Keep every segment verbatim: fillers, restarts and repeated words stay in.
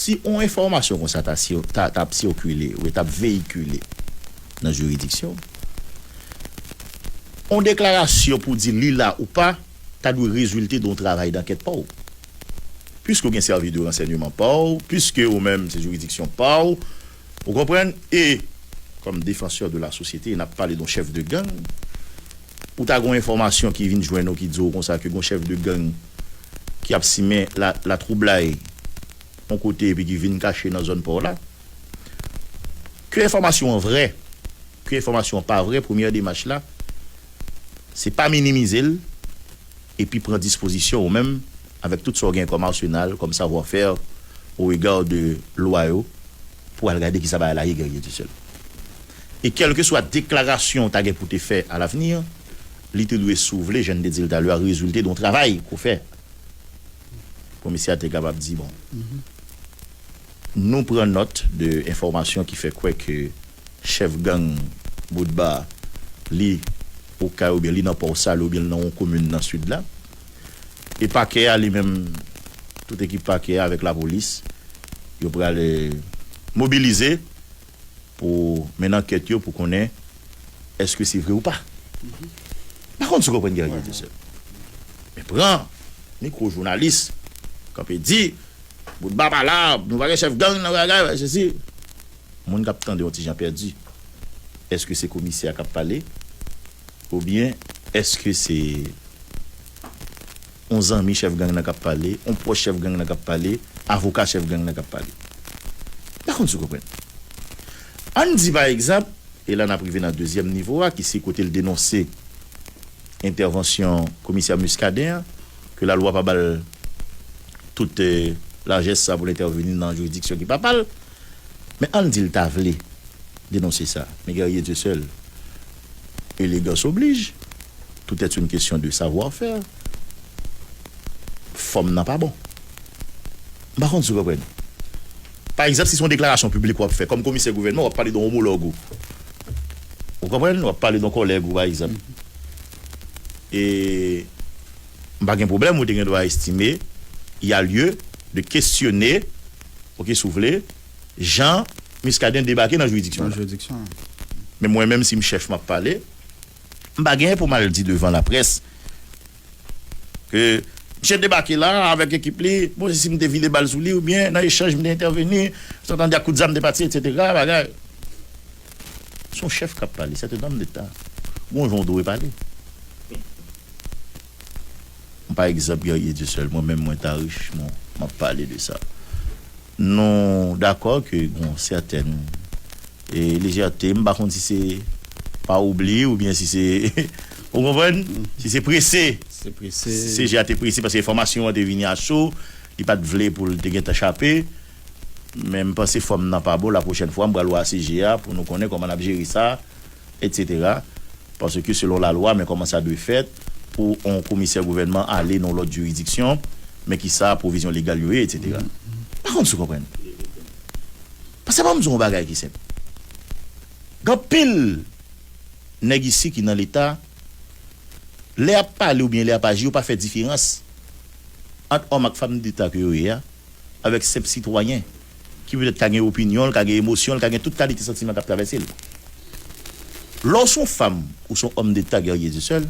Si yon enfòmasyon konsa ta, ta, t ap sikile, oubyen t ap veyikile nan jiridiksyon, yon deklarasyon pou di li la ou pa, ta dwe rezilte de yon travay dankèt pa w. Piske w gen sèvis de ransèyman pa w, piske ou menm se jiridiksyon pa w, ou konprann? E, kòm défenseur de la société, n ap pale de yon chèf de gang, ou ta gen yon enfòmasyon ki vin jwenn ou ki di w konsa ke gen yon chèf de gang ki ap simen la, latwoublay yon kote epi ki vin kache nan zòn pa w la, ke enfòmasyon an vrè, ke enfòmasyon an pa vrè, premyè demach la, se pa minimize l, epi pran dispozisyon ou menm, avèk tout sa w gen kòm arsenal, kòm savoir-faire, au regard de lwa yo, pou al gade kisa bagay la ye, Guerrier Dieuseul. E kèlkeswa deklarasyon w ta gen pou te fè alavni, li te dwe, si w vle, jan n te di l talè a, rezilte de yon travay ke w fè. Komisè a te kapab di, bon, nou pran nòt de enfòmasyon ki fè kwè ke chèf gang Boutba, li Okay oubyen li nan Pòsalè oubyen li nan yon komin nan sid la. E pakè a li menm, tout ekip pakè a avèk lapolis, yo pral, eh, mobilize pou mennen ankèt yo pou konnen èske se vre ou pa. M pa konn si w konprann, Guerrier Dieuseul. Men pran mikwo jounalis, kanpe di, Boutba pa la, nou pa gen chèf gang nan bagay, sesi. Moun k ap tande yon ti jan pèdi. Èske se komisè a k ap pale? Oubyen èske se yon zanmi chèf gang nan k ap pale, yon pwòch chèf gang nan k ap pale, avoka chèf gang nan k ap pale? M pa konn si w konprann. Ann di, pa egzanp, e la n ap rive nan dezyèm nivo a, ki se kote l denonse entèvansyon komisè Muscadin an, ke lalwa pa ba l tout, eh, lajès sa pou l entèveni nan jiridiksyon ki pa pa l. Men ann di l ta vle denonse sa. Men Guerrier Dieuseul, élégance oblige, tout est une question de savoir-faire. Fòm nan pa bon. M pa konn si w konprann. Pa egzanp, si se yon deklarasyon piblik w ap fè, kòm komisè gouvènman, w ap pale de yon omològ ou. Ou konprann? W ap pale de yon kòlèg ou, pa egzanp. E m pa gen pwoblèm, ou te gen dwa estime, il y a lieu de questionner, ok, si w vle, jan Muscadin debake nan jiridiksyon an. Nan jiridiksyon an. Men mwen menm, si m chèf, m ap pale, m pa genyen pou m al di devan laprès ke misye debake la avèk ekip li, bon, si m te vide bal sou li, oubyen nan echanj m te entèveni, m te tande ak kout zam te pati, etsetera, bagay. Se yon chèf k ap pale, c'est un homme d'État. Gon jan w dwe pale. Pa egzanp, Guerrier Dieuseul, mwen menm, mwen ta rich, mwen, m ap pale de sa. Nou dakò ke gon sètèn, e, lejète, m pa konn si se pa oubli oubyen si se, ou konprann? Si se prese. Se prese. C G A te prese paske enfòmasyon an te vini a cho, li pa t vle pou l te gentan chape. Men m panse fòm nan pa bon, lapwochèn fwa m pral wè C G A pou nou konnen kòman n ap jere sa, etsetera. Paske selon lalwa, men kòman sa dwe fèt pou yon komisè gouvènman ale nan yon lòt jiridiksyon, men kisa pwovizyon legal yo ye, etsetera. M pa konn si w konprann. Paske ban m di w yon bagay ki senp. Gen anpil nèg isi ki nan Leta, lè y ap pale oubyen lè y ap aji, yo pa fè diferans ant òm ak fanm deta ke yo ye a, avèk senp sitwayen ki petèt ka gen opinyon l, ka gen emosyon l, ka gen tout kalite santiman k ap travèse l. Lè w se yon fanm ou se yon òm deta, Guerrier Dieuseul,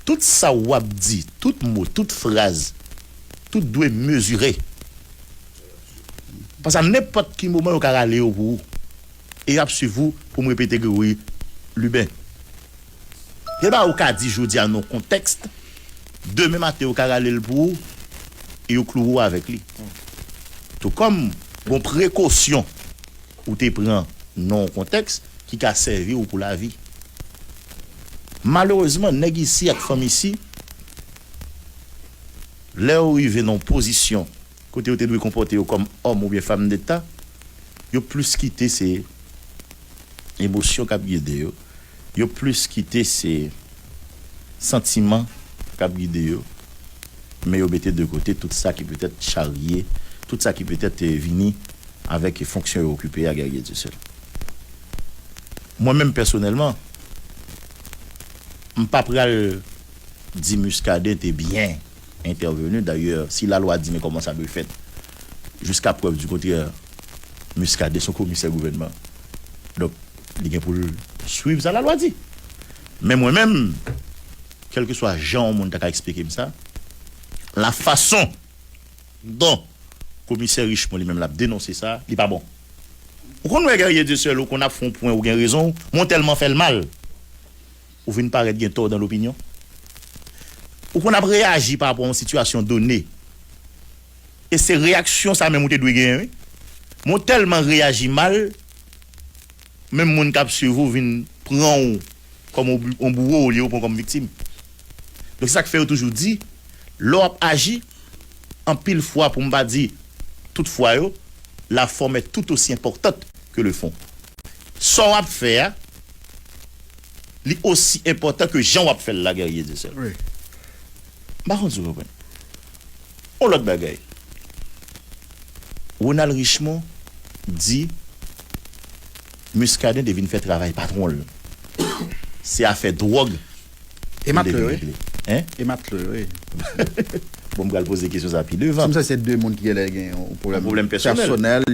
tout sa w ap di, tout mo, tout fraz, tout dwe mezire. Paske a nenpòt ki moman yo ka rale yo pou ou. E y ap swiv ou, pou m repete Gregory Lubin. Gen bagay ou ka di jodi a nan yon kontèks, demen maten yo ka rale l pou ou, e yo klouwe w avèk li. Tou kòm gon prekosyon ou te pran nan yon kontèks ki ka sèvi w pou lavi. Malerezman, nèg isi ak fanm isi, lè yo rive nan yon pozisyon kote yo te dwe konpòte yo kòm òm oubyen fanm deta, yo plis kite se emosyon k ap gide yo, yo plis kite se santiman k ap gide yo, men yo mete de kote tout sa ki petèt charye, tout sa ki petèt, eh, vini avèk fonksyon yo okipe a, Guerrier Dieuseul. Mwen menm pèsonèlman, m pa pral di Muscadin te byen entèveni. Dayè, si lalwa di men kòman sa dwe fèt, Jiska prèv di kontrè, Muscadin se yon komisè gouvènman. Donk, li gen pou l swiv sa lalwa di. Men mwen menm, kèlkeswa jan yon moun ta ka eksplike m sa, la fason dont komisè Richemond li menm l ap denonse sa, li pa bon. Ou konn wè Guerrier Dieuseul, ou konn ap fè yon pwen, ou gen rezon, men w tèlman fè l mal, ou vin parèt gen tò dan lopinyon. Ou konn ap reyaji pa rapò a yon sitiyasyon done. E se reyaksyon sa menm ou te dwe genyen, wi. Men w tèlman reyaji mal, menm moun k ap swiv ou vin pran w kòm yon, yon bouwo olye yo pran w kòm viktim. Donk, se sa k fè yo toujou di, lè w ap aji, anpil fwa, pou m pa di tout fwa yo, la forme est tout aussi importante que le fond. Sa w ap fè a, li osi enpòtan ke jan w ap fè l la, Guerrier Dieuseul. Wi. M pa konn si w konprann. On lòt bagay. Ronald Richemond di Muscadin te vin fè travay patwon l. Se afè dwòg. E li te matlè, vin wi. Regle. Hein? E matlè, wi. Bon, m pral poze kesyon sa pi devan. Sa m sanse se de moun ki genlè gen yon pwoblèm, yon pwoblèm pèsonèl. Pèsonèl.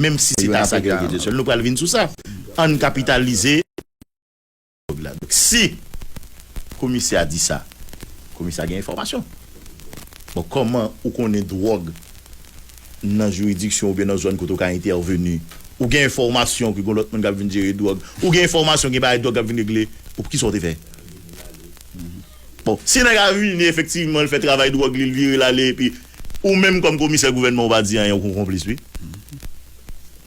Menm si se ta sa ke yo te sèl, nou pral vin sou sa. Ann kapitalize dwòg la. Donk, si komisè a di sa, komisè a gen enfòmasyon. Bon, kòman ou konnen dwòg nan jiridiksyon oubyen nan zòn kote w ka entèveni? Ou gen enfòmasyon ke gen lòt moun k ap vin jere dwòg? Ou gen enfòmasyon gen bagay dwòg k ap vin regle? Ou kisa w te fè? Bon, si nèg la vini efektivman, l fè travay dwòg li, l vire l ale, epi ou menm kòm komisè gouvènman, ou pa di anyen, ou konplis, wi.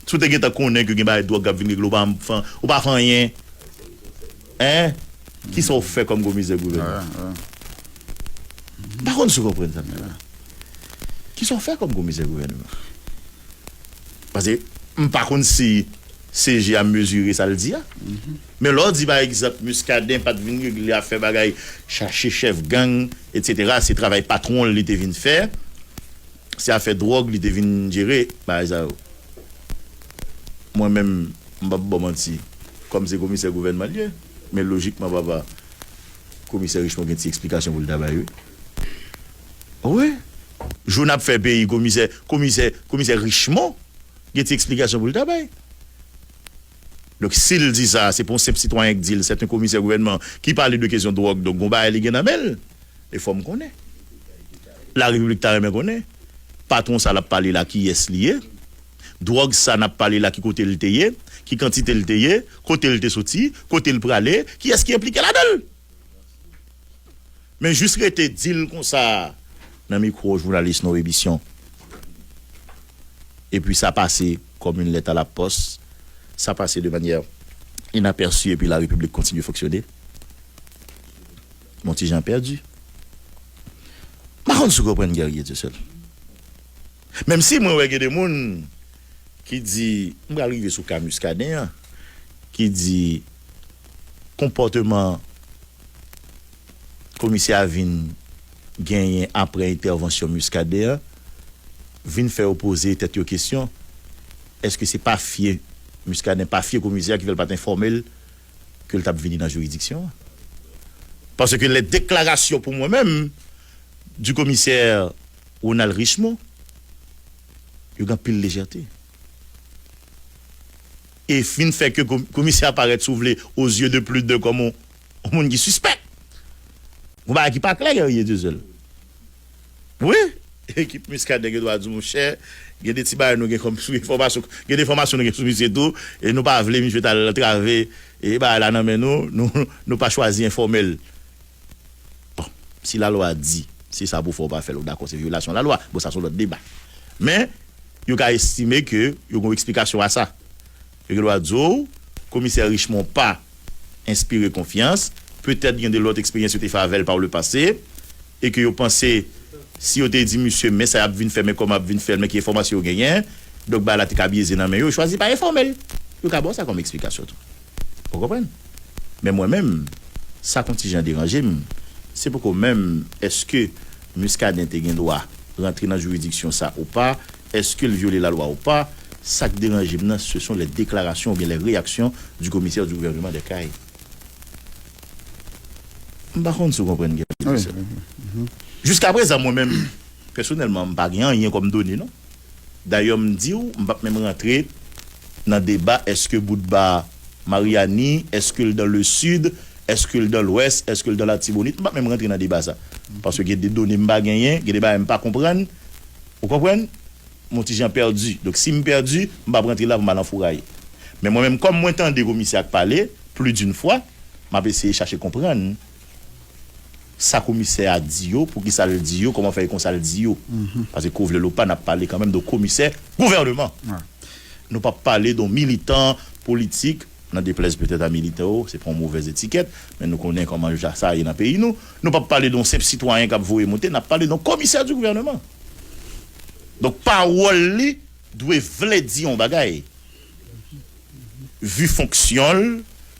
Si w te gentan konnen ke gen bagay dwòg k ap vin regle, ou pa fè, ou pa fè anyen. Hein? Kisa w fè kòm komisè gouvènman? M pa konn si w konprann sa m di la. Kisa w fè kòm komisè gouvènman? Paske m pa konn si C G a mezire sa l di a. Men lè w di, pa egzanp, Muscadin pa t vin regle afè bagay, chache chèf gang, etsetera, se travay patwon l li te vin fè, se afè dwòg li te vin jere, bagay sa yo. Mwen menm, m p ap ba w manti, kòm se komisè gouvènman l ye, men lojikman, papa, komisè Richemond gen ti eksplikasyon pou l ta bay, wi. Wi. Jou n ap fè peyi, komisè, komisè, komisè Richemond gen ti eksplikasyon pou l ta bay. Donk, si l di sa, se pa yon senp sitwayen k di l, se yon komisè gouvènman ki pale de kesyon dwòg, donk, gon bagay li gen nan men l. E fò m konnen. Larepiblik ta renmen konnen. Patwon sa l ap pale la, kiyès li ye? Dwòg sa n ap pale la, ki kote l te ye? Ki kantite l te ye? Kote l te soti? Kote l prale? Kiyès ki enplike ladan l? Men jis rete di l konsa nan mikwo jounalis Noé Bisson. Epi sa pase comme une lettre à la poste. Sa pase de manière inaperçue epi larepiblik kontinye fonksyone. Mon ti jan pèdi. M pa konn si w konprann Guerrier Dieuseul. Menm si mwen wè gen de moun ki di, m pral rive sou ka Muscadin an, ki di konpòteman komisè a vin genyen apre entèvansyon Muscadin an, vin fè yo poze tèt yo kesyon, èske se pa fye, Muscadin pa fye komisè a ki fè l pa t enfòme l ke l t ap vini nan jiridiksyon an? Paske les déclarations pour mwen menm du commissaire Ronald Richemond, yo gen anpil lejète. E fin fè ke komisè a parèt, si w vle, aux yeux de plus d'un kòm yon, yon moun ki sispèk. Yon bagay ki pa klè, Guerrier Dieuseul. Wi, ekip Muscadin gen dwa di w, monchè, gen de ti bagay nou gen kòm sou enfòmasyon, gen de enfòmasyon nou gen sou misye tou, e nou pa vle misye t al antrave e bagay la nan men nou, nou, nou pa chwazi enfòme l. Bon, si lalwa di se sa pou fè, ou pa fè l, ou dakò, se vyolasyon lalwa. Bon, sa se yon lòt deba. Men, yo ka estime ke yo gen yon eksplikasyon a sa. Yo gen dwa di w, komisè Richemond pa enspire konfyans, petèt gen de lòt eksperyans yo te fè avè l par le passé, e ke yo panse, si yo te di misye, men sa y ap vin fè, men kòman y ap vin fè l, men ki enfòmasyon yo genyen, donk bagay la te ka byeze nan men yo, yo chwazi pa enfòme l. Yo ka ba w sa kòm eksplikasyon tou. Ou konprann? Men mwen menm, sa konn ti jan deranje m, se poko menm, èske Muscadin te gen dwa rantre nan jiridiksyon sa ou pa, èske l vyole lalwa ou pa, sa k deranje m nan, ce sont les déclarations oubyen les réactions du commissaire du gouvernement des Cayes. M pa konn si w konprann, Guerrier Dieuseul. Jiskaprezan, mwen menm, pèsonèlman, m pa gen anyen kòm done, non. Dayè, m di w, m p ap menm rantre nan deba èske Boutba Mariani, èske l dan le sid, èske l dan lwès, èske l dan Latibonit. M p ap menm rantre nan deba sa. Paske gen de done m pa genyen, gen de bagay m pa konprann. Ou konprann? M on ti jan pèdi. Donk, si m pèdi, m p ap rantre la pou m al anfouraye. Men mwen menm, kòm mwen tande komisè a k pale, plus d'une fois, m ap eseye chache konprann sa komisè a di yo, poukisa l di yo, kòman fè e konsa l di yo. Paske ke w vle l ou pa, n ap pale kanmenm de komisè gouvèneman. Nou p ap pale de yon militan politik, nan deplèz petèt a militan yo, se pa yon movèz etikèt, men nou konnen kòman sa ye nan peyi nou. Nou p ap pale de yon senp sitwayen k ap voye monte, n ap pale de yon komisè di gouvèneman. Donk, pawòl li dwe vle di yon bagay. Vi fonksyon l,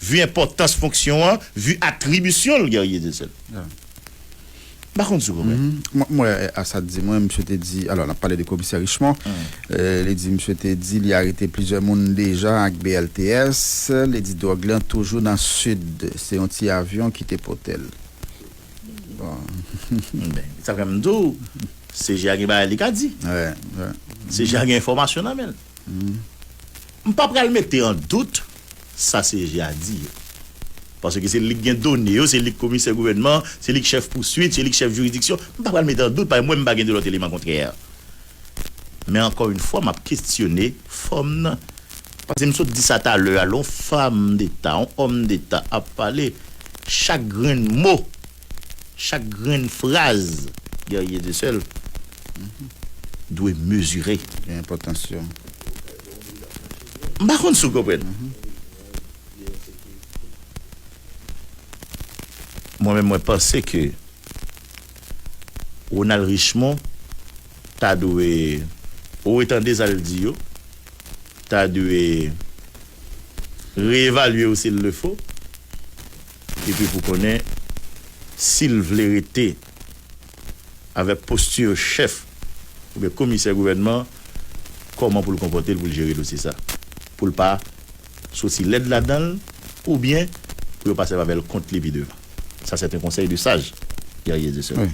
vi enpòtans fonksyon an, vi atribisyon l, Guerrier Dieuseul. M pa konn si w konprann. Mwen, mwen, a sa di mwen, misye te di, alò, n ap pale de komisè Richemond, li di, misye te di, li arete plizyè moun deja ak B L T S, li di, dwòg lan toujou nan sid, se yon ti avyon ki te pote l. Bon. Sa fè m di w, C G A gen bagay li ka di. C G A gen enfòmasyon nan men l. M pa pral mete an dout sa C G A di yo. Paske se li k gen done yo, se li k komisè gouvènman, se li k chèf pouswit, se li k chèf jiridiksyon. M pa pral mete an dout, paske mwen m pa gen de lòt eleman kontrè. Men ankò yon fwa, m ap kestyone fòm nan. Paske m sot di sa talè a, lè yon fanm deta, yon òm deta ap pale, chak grenn mo, chak grenn fraz, Guerrier Dieuseul, dwe mezire. Gen enpòtans yo. M pa konn si w konprann. Mwen menm, mwen panse ke Ronald Richemond ta dwe, ou retande sa l di yo, ta dwe reevalye yo si l le fo, epi pou konnen si l vle rete avèk posti chèf oubyen komisè gouvènman, kòman pou l konpòte l pou l jere dosye sa. Pou l pa soti lèd ladan l, oubyen pou yo pa sèvi avè l kont li pi devan. Sa se te yon konsèy de saj, Guerrier Dieuseul.